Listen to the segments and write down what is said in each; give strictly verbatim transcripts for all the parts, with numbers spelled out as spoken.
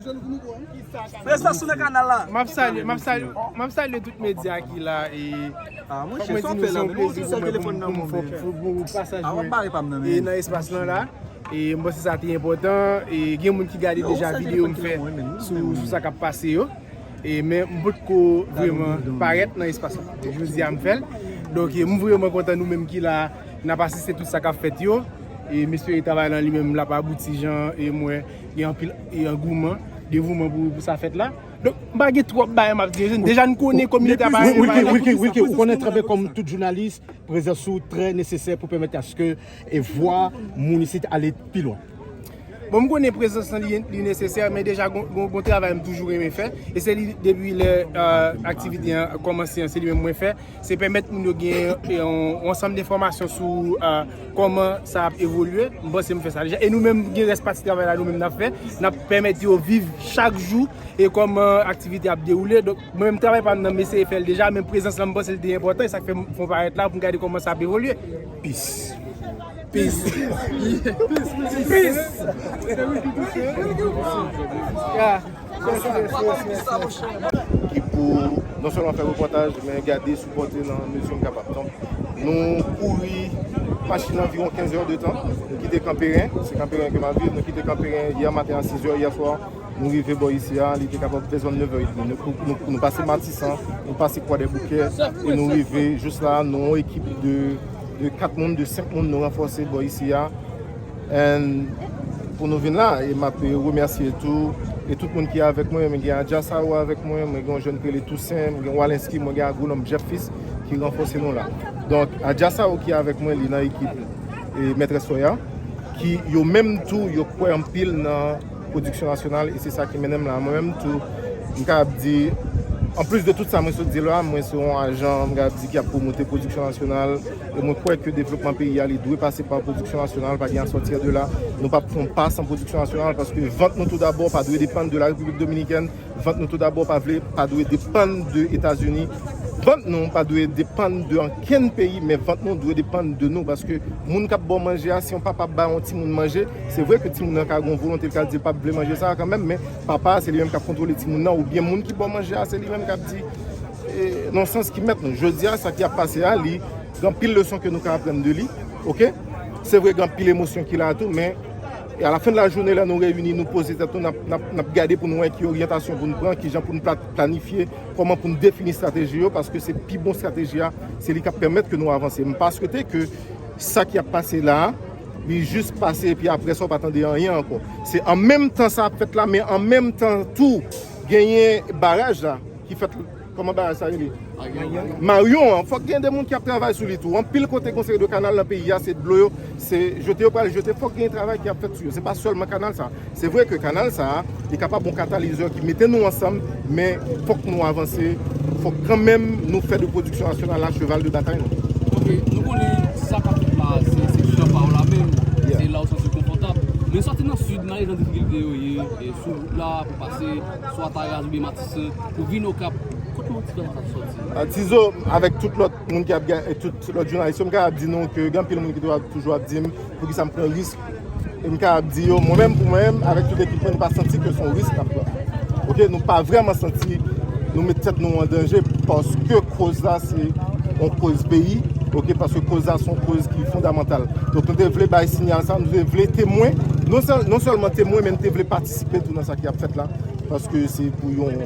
Prezans ou nan kanal la. M ap salye, m ap salye, m ap salye tout medya ki la e fòk mwen di nou se yon plezi pou mwen pou m fè pou pasaj mwen e nan espas lan la. E m panse sa te enpòtan. E gen moun ki gade deja videyo m fè sou, sou sa k ap pase yo. E men m potko vrèman parèt nan espas lan. Jodi a m fè l. Donk e m vrèman kontan nou menm ki la n ap asiste tout sa k ap fèt yo. E m espere travay lan li menm l ap abouti jan e mwen gen anpil e angouman, devouman pou, pou sa fèt la. Donk m pa gen twòp bagay m ap di. Deja n konnen kominote a pa Wilky, Wilky, Wilky, ou konnen trè byen kòm tout jounalis, prezans ou trè nesesè pou pèmèt aske e vwa moun isit ale pi lwen. Bon, m konnen prezans lan li, li nesesè, men deja gon, gon, gon travay m toujou renmen fè. E se li depi lè aktivite an kòmanse an, se li menm mwen fè. Se pèmèt moun yo gen yon, yon ansanm enfòmasyon sou kòman sa ap evolye. M panse m fè sa deja. E nou menm, gen rès pati travay la nou menm n ap fè. N ap pèmèt yo viv chak jou e kòman aktivite ap dewoule. Donk mwen menm, travay pa m nan, m eseye fè l deja, men prezans lan m panse l te enpòtan, e sa k fè m fè yon parèt la pou m gade kòman sa ap evolye. Peace. Peace. Peace. Peace. Yeah. Ki pou non sèlman fè repòtaj, men gade, sipòte nan mezi n kapab. Donk nou kouri machin anviwon kenz è de tan. Nou kite Kanperen, se Kanperen ke m ap viv, nou kite Kanperen yè maten a sizè, yè swa. Nou rive bò isi a, li te kapab fè zòn nevè edmi. Nou, nou, nou pase Matisan, nou pase Kwadèboukè, e nou rive jis la, nou yon ekip de, de kat moun, de senk moun, nou ranfòse bò isi a. And pou nou vin la, e m ap remèsye tou, e tout moun ki avèk mwen, mwen gen Adja Sao avèk mwen, mwen gen yon jèn ki rele Toussaint, mwen gen Walensky, mwen gen agwonòm Jeff Fils ki ranfòse nou la. Donk, Adja Sao ki avèk mwen, li nan ekip e Mètrès Toya, ki yo menm tou, yo kwè anpil nan pwodiksyon nasyonal, e se sa ki mennen m la. Mwen menm tou, m kapab di, anplis de tout sa mwen sot di la, mwen se yon ajan, m kapab di, ki ap pwomote pwodiksyon nasyonal, e mwen kwè ke devlopman peyi a, li dwe pase pa pwodiksyon nasyonal, pa gen à sortir de là. Nou p ap fè yon pa san pwodiksyon nasyonal, paske vant nou tou dabò pa dwe depann de la Repiblik Dominikèn, vant nou tou dabò pa vle, pa dwe depann de Etazini. Vant nou pa dwe depann de ankenn peyi, men vant nou dwe depann de nou, paske moun k ap ba w manje a, si yon papa ap ba yon timoun manje, se vre ke timoun nan ka gen yon volonte, l ka di l p ap vle manje sa a kanmenm, men papa a, se li menm k ap kontwole timoun nan, oubyen moun ki ba w manje a, se li menm k ap di, e, nan sans ki mèt nou. Jodi a, sa ki ap pase a, li gen anpil leson ke nou ka aprann de li, oke? Se vre, gen anpil emosyon ki la tou, men e à la fin de la journée, lè nou reyini, nou poze tèt nou, n ap, n ap, n ap gade pou nou wè ki oryantasyon pou nou pran, ki jan pou nou pla-, planifye, kòman pou nou defini estrateji yo, paske se pi bon estrateji a, se li k ap pèmèt ke nou avanse. M pa swete ke sa ki ap pase la a, li jis pase epi apre sa, w pa tande anyen ankò. Se an menm tan sa ap fèt la, men an menm tan tou, genyen baraj la ki fèt. Kòman bagay sa rele? Maryon an, fòk gen de moun ki ap travay sou li tou. Anpil kote gon seri de kanal nan peyi a, se dlo yo, se jete yo pral jete, fòk gen travay ki ap fèt sou yo. Se pa sèlman kanal sa. Se vre ke kanal sa, li kapab yon katalizè ki mete nou ansanm, men fòk nou avanse, fòk kanmenm nou fè de pwodiksyon nasyonal la cheval de batay nou. Ok, nou konnen sa k ap fèt la, se, se chan pa w la menm, yeah, se la w santi w konfòtab. Men sòti nan sid, malgre jan difikilte yo ye, e sou wout la, pou pase, swa Taraz oubyen Matisan, pou vin Okap, kote motivasyon sa sòti? Ah, Tizo, avèk tout lòt moun ki ap ga-, e tout lòt jounalis yo, m kapab di nou ke gen anpil moun ki toujou ap, toujou ap di m poukisa m pran risk. E m kapab di yo, mwen menm, pou mwen menm, avèk tout ekip mwen, nou pa santi ke se yon risk n ap pran. Ok, nou pa vrèman santi nou met tèt nou an danje paske koz la se yon koz peyi, ok, paske koz la se yon koz ki fondamantal. Donk nou te vle bay siyal sa, nou te vle temwen, non sèl-, non sèlman temwen, men nou te vle patisipe tou nan sa ki ap fèt la, paske se pou yon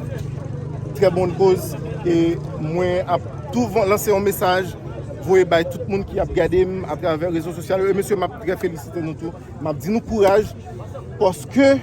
trè bon koz. E mwen ap tou van-, lanse yon mesaj, voye bay tout moun ki ap gade m atravè rezo sosyal yo. E mesye, m ap trè felisite nou tou. M ap di nou kouraj, paske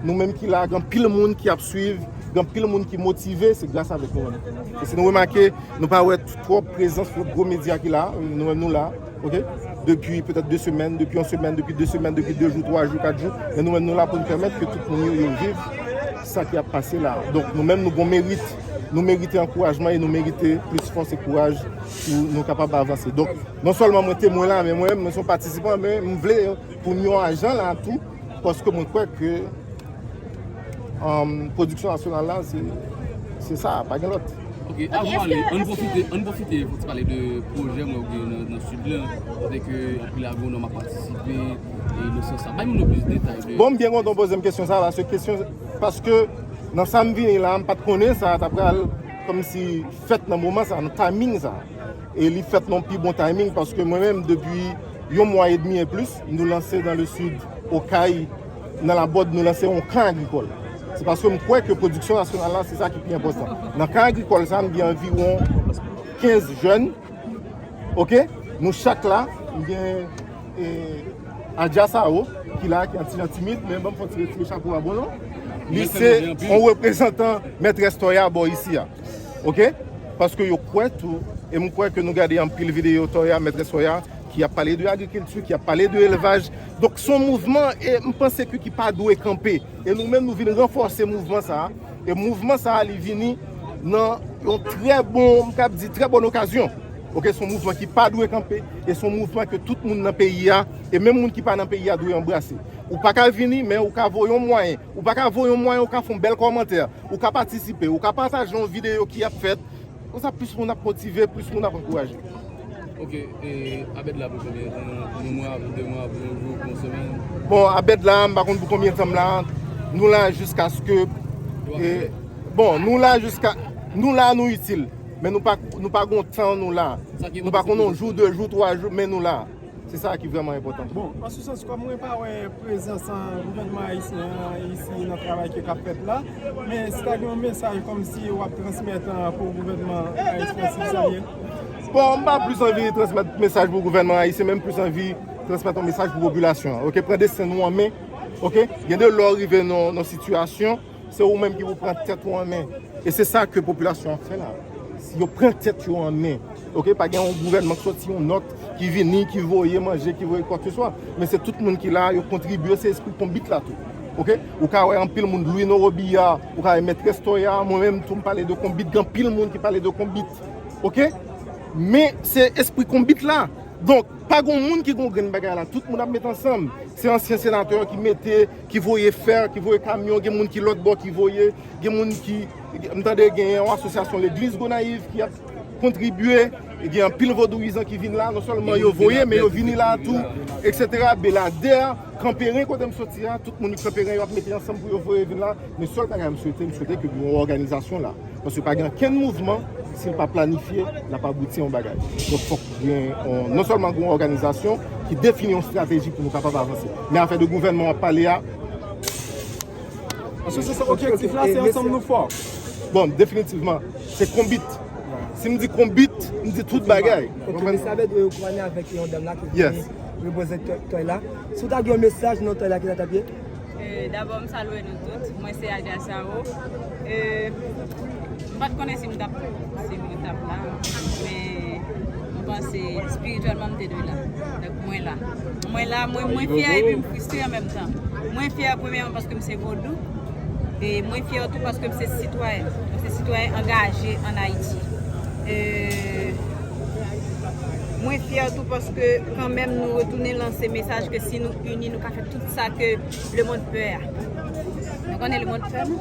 nou menm ki la, gen anpil moun ki ap swiv, gen anpil moun ki motive, se gras avèk nou menm. E si nou remake, nou pa wè twòp prezans lòt gwo medya ki la, nou menm nou la, ok? Depi petèt de semèn, depi yon semèn, depi de semèn, depi de jou, twa jou, kat jou, men nou menm nou la pou nou pèmèt ke tout moun yo, yo viv sa ki ap pase la. Donk nou menm nou gon merit, nou merite ankourajman e nou merite plis fòs e kouraj pou nou kapab avanse. Donk non sèlman mwen temwen la, men mwen menm mwen se yon patisipan, men m vle pou m yon ajan la tou, paske mwen kwè ke, um, pwodiksyon nasyonal la, se, se sa, pa gen lòt. Ok, avan ale, ann pwofite, ann pwofite pou ti pale de pwojè mwen ou gen nan, nan sid lan, kote ke anpil agwonòm ap patisipe, e nan sans sa. Bay moun yo plis detay de... Bon, m byen kontan w poze m kesyon sa, paske kesyon, Paske nan sa m vini la, m pa t konnen sa ta pral kòmsi fèt nan moman sa, nan timing sa. E li fèt nan pi bon timing paske mwen menm depi yon mwa edmi e plis, nou lanse dans le sud, Okay, nan Labòd, nou lanse yon kan agrikòl. Se paske m kwè ke pwodiksyon nasyonal la, se sa ki pi enpòtan. Nan kan agrikòl sa, m gen anviwon kenz jèn, oke? Nou chak la, m gen e, Adja Sao, ki la, ki an ti jan timid, men ban m fè yon ti retire chapo a, bon non? Li se yon reprezantan mètrès Toya bò isi a. Oke? Paske yo kwè tou, e m kwè ke nou gade anpil videyo Toya, mètrès Toya, ki ap pale de agrikilti, ki ap pale de elvaj. Donk, se yon mouvman, e m panse ke ki pa dwe kanpe. E nou menm, nou vin ranfòse mouvman sa a. E mouvman sa a, li vini nan yon trè bon, m kab di, trè bòn okazyon. Oke, se yon mouvman ki pa dwe kanpe, e se yon mouvman ke tout moun nan peyi a, e menm moun ki pa nan peyi a, dwe anbrase. Ou pa ka vini, men ou ka voye yon mwayen. Ou pa ka voye yon mwayen, ou ka fè yon bèl kòmantè. Ou ka patisipe, ou ka pataje yon videyo ki ap fèt. Konsa, plis moun ap motive, plis moun ap ankouraje. Ok, e Abed la pou konbyen tan? Pou yon mwa, pou de mwa, pou yon jou, pou yon semèn? Bon, Abed la, m pa konn pou konbyen tan m la. Nou la jiskaske, e, bon, nou la jiska, nou la, nou itil. Men nou pa, nou pa gon tan nou la. Nou pa konn yon jou, de jou, twa jou, men nou la. Se sa ki vrèman enpòtan. Bon, an sou sans, kòm mwen pa wè prezans, an, gouvènman ayisyen an isi nan travay ke k ap fèt la, men si ta gen yon mesaj kòmsi w ap transmèt, an, pou gouvènman ayisyen an, si w salye l? Bon, m pa plis anvi transmèt mesaj pou gouvènman ayisyen, men m plis anvi transmèt yon mesaj pou popilasyon an. Oke, pran desten nou an men. Oke, gen de lè w rive nan, nan sitiyasyon, se ou menm ki pou pran tèt ou an men. E se sa ke popilasyon an fè la. Si yo pran tèt yo an men, oke, pa gen yon gouvènman ki soti yon nòt, ki vini, ki voye manje, ki voye kwakeswa. Men se tout moun ki la, yo kontribye, se espri konbit la tou. Oke? Ou ka wè anpil moun, Louis Norobiya, ou ka wè Mètrès Toya, mwen menm tou m pale de konbit, gen anpil moun ki pale de konbit. Oke? Men se espri konbit la. Donk, pa gon moun ki gon grenn bagay la. Tout moun ap met ansanm. Se ansyen senatè ki mete, ki voye fè, ki voye kamyon, gen moun ki lòt bò ki voye, gen moun ki, m tande gen yon asosyasyon legliz Gonayiv ki ap kontribye, gen anpil vodouyizan ki vin la, non sèlman yo voye, men yo vini la tou, eksetera. Beladè, Kanperen kote m soti a, tout moun Kanperen yo ap mete ansanm pou yo voye vin la, men sèl bagay m swete, m swete ke gen yon òganizasyon la. Paske pa gen okenn mouvman, si l pa planifye, l ap abouti a yon bagay. Donk, fòk gen yon, non sèlman gen yon òganizasyon ki defini yon estrateji pou nou kapab avanse. Men afè de gouvènman w ap pale a, paske se sa objektif la, se ansanm nou fò. Bon, definitivman, se konbit. Si m di konbit, m di tout bagay. Ok, mesye Abed, ou konnen avèk yon dam la ki vini reprezante Toy la. Si w ta gen yon mesaj nan Toy la, ki sa t ap ye? Euh, dabò, m salye nou tout. Mwen se Adja Sao. Euh, m pa t konnen si m t ap, si m t ap la, men m panse espirityèlman m te dwe la. Donk, mwen la. Mwen la, mwen, mwen fyè epi m fristre an menm tan. Mwen fyè premyèman paske m se vodou. E mwen fyè tou paske m se sitwayen. Mwen se sitwayen angaje ann Ayiti. Euh, mwen fyè tou paske kanmenm nou retounen lanse mesaj ke si nou ini, nou ka fè tout sa ke lemonn pè a. Nou konnen lemonn pè nou.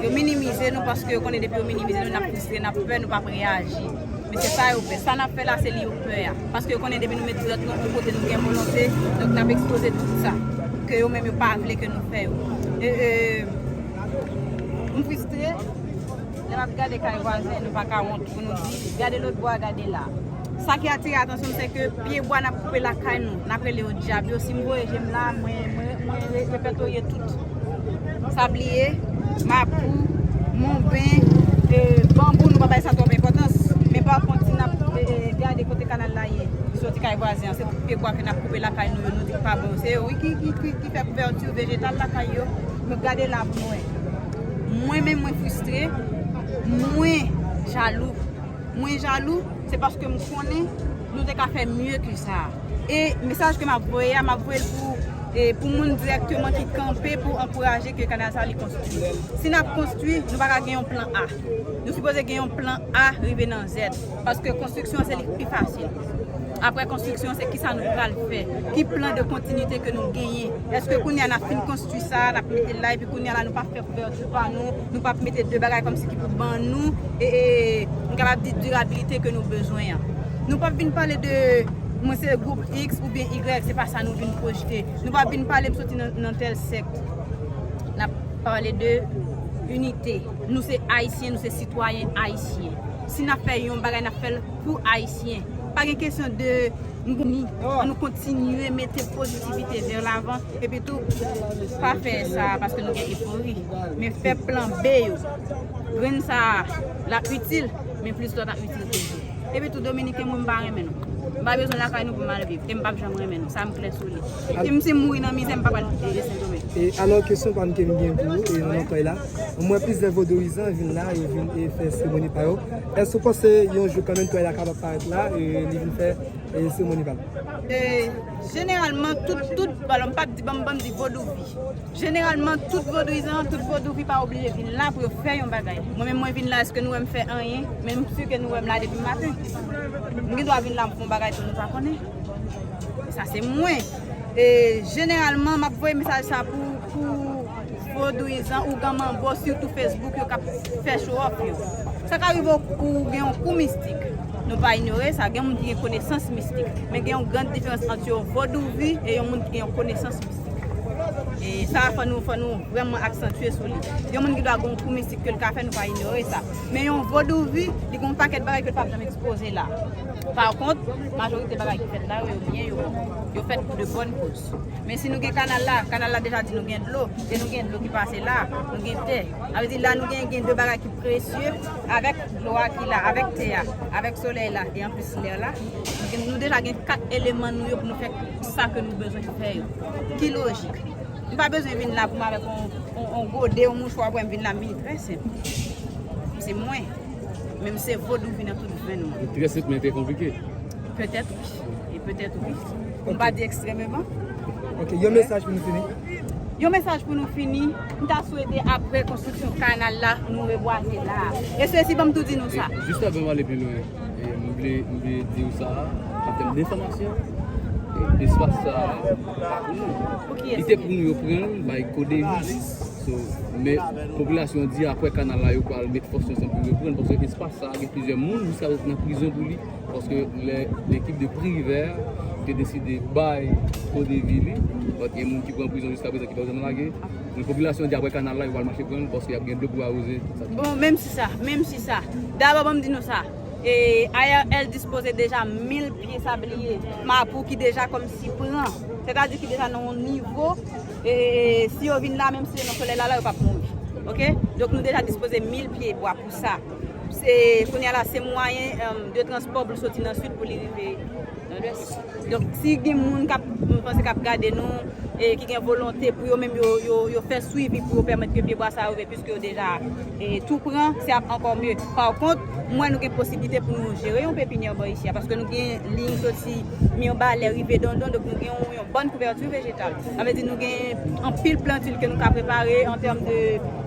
Yo minimize nou paske yo konnen depi yo minimize nou, n ap fristre, n ap pè, nou p ap reyaji. Men se sa yo pè. Sa n ap fè la, se li yo pè a. Paske yo konnen depi nou met tèt nou yon kote, nou gen volonte, donk n ap ekspoze tout sa ke yo menm yo pa vle ke nou fè yo. E, e, m fristre, lè m ap gade kay vwazen, nou pa ka wont pou nou di, gade lòt bò a, gade la. Sa ki atire atansyon m, se ke pye bwa n ap koupe lakay nou, n ap rele yo dyab yo. Si m voye je m la, mwen, mwen, mwen re-, repètorye tout. Sabliye, mapou, monben, e, banbou, nou pa bay sa twòp enpòtans. Men pa kont, si n ap, e, e, gade kote kanal la ye, ki soti kay vwazen an, se tout pye bwa ke n ap koupe lakay nou yo, nou di k pa bon. Se yo, wi, ki, ki, ki, ki fè kouvèti vejetal lakay yo. Men gade la pou nou wè. Mwen menm, mwen fristre, mwen jalou. Mwen jalou, se paske m konnen nou te ka fè mye ke sa. E mesaj ke m ap voye a, m ap voye l pou, e, pou moun dirèkteman ki kanpe pou ankouraje ke kanal sa li konstwi. Si n ap konstwi, nou pa ka gen yon plan A. Nou sipoze gen yon plan A rive nan Z. Paske konstriksyon se li k pi fasil. Apre konstriksyon, se kisa nou pral fè? Ki plan de kontinite ke nou genyen? Èske kounye a n ap fin konstwi sa, n ap mete l la, epi kounye a la nou pa fè kouvèti pa nou, nou p ap mete de bagay kòmsi ki pou ban nou, e, e, m kapab di, dirabilite ke nou bezwen an. Nou p ap vin pale de mwen se gwoup X oubyen Y, se pa sa nou vin pwojte. Nou p ap vin pale m soti nan, nan tèl sèk. N ap Pale de inite. Nou se Ayisyen, nou se sitwayen ayisyen. Si n ap fè yon bagay, n ap fè l pou Ayisyen. Pa gen kesyon de nou ni. An nou kontinye mete pozitivite vè lavan. Epi tou, pa fè sa paske nou gen efori. Men fè plan B yo. Grenn sa a, l ap itil, men plis lòt ap itil toujou. Epi tou, Dominiken, mwen, m pa renmen nou. M pa bezwen lakay nou pou m al viv. E m p ap janm renmen nou. Sa m klè sou li. E m si m mouri nan mizè, m pa pral kite Sendomeng. E alò, kesyon pa m ke m gen pou ou, e nan non Toy la, m wè plizyè vodouyizan vin la, yo vin e fè seremoni pa yo. Èske w panse yon jou kanmenm Toy la kapab parèt la, e li vin fè e seremoni pa l? E, jeneralman, tout, tout, alò, m p ap di, ban m, ban m di vodouvi. Jeneralman, tout vodouyizan, tout vodouvi pa oblije vin la pou yo fè yon bagay. Mwen menm, mwen vin la, èske nou wè m fè anyen? Men m si ke nou wè m la depi maten. M gen dwa vin la, m fè yon bagay tou nou pa konnen. Sa se mwen. E jeneralman, m ap voye mesaj sa pou, pou vodouyizan, ougan manbo, sitou Facebook, yo k ap fè show off yo. Sa ka rive w gen yon kou mistik. Nou pa inyore sa, gen moun ki gen konesans mistik. Men gen yon gran diferans ant yon vodouvi e yon moun ki gen yon konesans mistik. E sa, fò nou, fò nou vrèman aksantye sou li. Yon moun ki dwa gen yon kou mistik ke l ka fè, nou pa inyore sa. Men yon vodouvi, li gen yon pakèt bagay ke l p ap janm ekspoze la. Pa kont, majorite bagay ki fèt la yo, yo byen, yo bon. Yo fèt pou de bòn koz. Men si nou gen kanal la, kanal la deja di nou gen dlo, e nou gen dlo ki pase la, nou gen tè. Sa vle di la nou gen, gen de bagay ki presye, avèk dlo a ki la, avèk tè a, avèk solèy la, e anplis lè la. Nou gen, nou deja gen kat eleman nou yo pou nou fè sa ke nou bezwen fè yo. Ki lojik. M pa bezwen vin la pou m avèk on, on, on gode, on mouchwa pou m vin la, m vin trè senp. Se mwen. Men m se vodouvi nan tout venn mwen. Trè senp, men trè konplike. Petèt wi. E petèt wi. Pou m pa di ekstrèmeman. Ok, yon mesaj pou nou fini. Yon mesaj pou nou fini. M ta swete apre konstriksyon kanal la, nou rebwaze la. E sesi, ban m tou di nou sa. Jis avan m ale pi lwen, e m vle, m vle di w sa, an tèm de enfòmasyon, e espas sa a, pa pou nou. Pou kiyès li te? Pou nou, yo pran l bay Kodevi. So, men popilasyon an di apre kanal la, yo pral met fòs yo ansanm pou yo reprann, paske espas sa a gen plizyè moun jiska prezan nan prizon pou li, paske lè lekip de Privè te deside bay Kodevi li, donk gen moun ki pran prizon jiska prezan ki pa janm lage. Men popilasyon an di apre kanal la, yo pral mache pran l, paske y ap gen dlo pou awoze, etsetera. Bon, menm si sa, menm si sa. Dabò, ban m di nou sa. E, A R L dispoze deja mil pye sabliye Mapou ki deja kòmsi pran. Sètadi ki deja nan yon nivo, e, si yo vin la, menm si yo nan solèy la, la, yo p ap mouri. Ok? Donk, nou deja dispoze mil pye bwa pou sa. Se, kounye a la, se mwayen, em, de transpò pou l soti nan sid pou li rive nan lwès. Donk, si gen moun k ap, m panse k ap gade nou, e ki gen volonte pou yo menm yo, yo, yo fè swivi pou yo pèmèt ke pyebwa sa yo rive, piske yo deja, e, tou pran, se ap ankò mye. Pa kont, m wè nou gen posiblite pou nou jere yon pepinyè bò isi a, paske nou gen liy soti Mibalè rive Dondon, donk nou gen yon, yon bòn kouvèti vejetal. Sa vle di nou gen anpil plantil ke nou ka prepare an tèm de,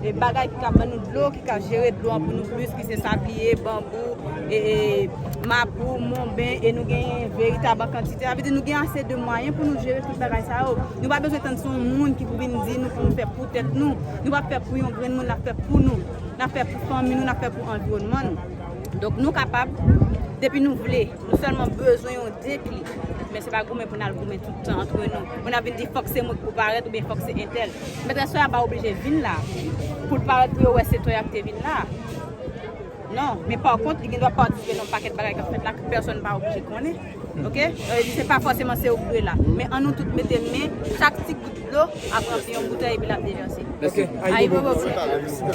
de bagay ki ka ban nou dlo, ki ka jere dlo an pou nou plis, ki se sabliye, banbou, e, e, Mapou, Monben, e nou genyen veritab an kantite. Sa vle di nou gen ase de mwayen pou nou jere tout bagay sa yo. Nou pa bezwen tann se yon moun ki pou vin di nou pou nou fè pou tèt nou. Nou p ap fè pou yon grenn moun, n ap fè pou nou. N ap fè pou fanmi nou, n ap fè pou anviwònman nou. Donk nou kapab, depi nou vle, nou sèlman bezwen yon deklik. Men se pa goumen pou n al goumen tout tan antre nou. Pou n ap vin di fòk se mwen ki pou parèt oubyen fòk se entèl. Mètrès Toya pa oblije vin la pou l parèt pou yo wè se Toya ki te vin la. Non, men pa kont, li gen dwa patisipe nan yon pakèt bagay k ap fèt la ke pèsonn pa oblije konnen. Ok? Sa vle di se pa fòseman se ou ki dwe la. Men ann nou tout mete men, chak ti gout dlo ap ranpli yon boutèy epi l ap dejanse. Ok, Ayibobo. Ayibobo.